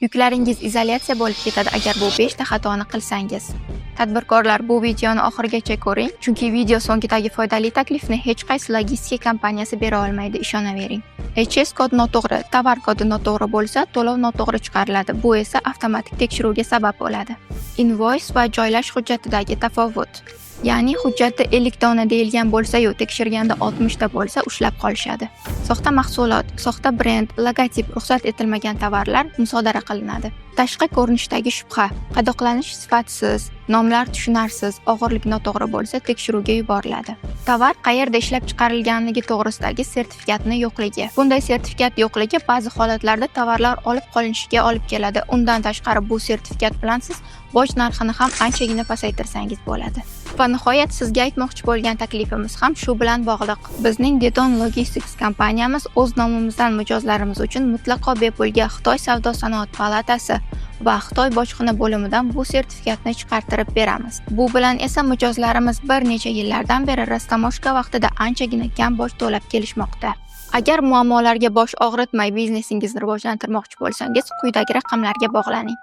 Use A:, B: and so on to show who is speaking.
A: Yuklaringiz izolyatsiya bo'lib ketadi, agar bu 5 ta xatoni qilsangiz. Tadbirkorlar, bu videoni oxirigacha ko'ring, chunki video so'ngidagi foydali taklifni hech qaysi logistika kompaniyasi bera olmaydi, ishonavering. HS kod noto'g'ri, tovar kodi noto'g'ri bo'lsa, to'lov noto'g'ri chiqariladi. Bu esa avtomatik tekshiruvga sabab bo'ladi. Invoice va joylash hujjatidagi tafovut. Ya'ni hujjatda 50 dona deyilgan bo'lsa-yu, tekshirganda 60 ta bo'lsa, ushlab qolishadi. Soxta mahsulot, soxta brend, logotip, ruxsat etilmagan tovarlar musodara qilinadi. Tashqi ko'rinishdagi shubha, qadoqlanish sifatsiz, nomlar tushunarsiz, og'irlik noto'g'ri bo'lsa, tekshiruvga yuboriladi. Tovar qayerda ishlab chiqarilganligi to'g'risidagi sertifikatni yo'qligi. Bunday sertifikat yo'qligi ba'zi holatlarda tovarlar olib qolinishiga olib keladi. Undan tashqari, bu sertifikat bilan siz boj narxini ham anchagina pasaytirsangiz bo'ladi. Va nihoyat, sizga aytmoqchi bo'lgan taklifimiz ham shu bilan bog'liq. Bizning Deton Logistics kompaniyamiz o'z nomimizdan mijozlarimiz uchun mutlaqo bepulga Xitoy savdo sanoat palatasi va Xitoy bojxona bo'limidan bu sertifikatni chiqartirib beramiz. Bu bilan esa mijozlarimiz bir necha yillardan beri растаможка vaqtida anchagina kam boj to'lab kelishmoqda. Agar muammolarga bosh og'ritmay biznesingizni rivojlantirmoqchi bo'lsangiz, quyidagi raqamlarga bog'laning.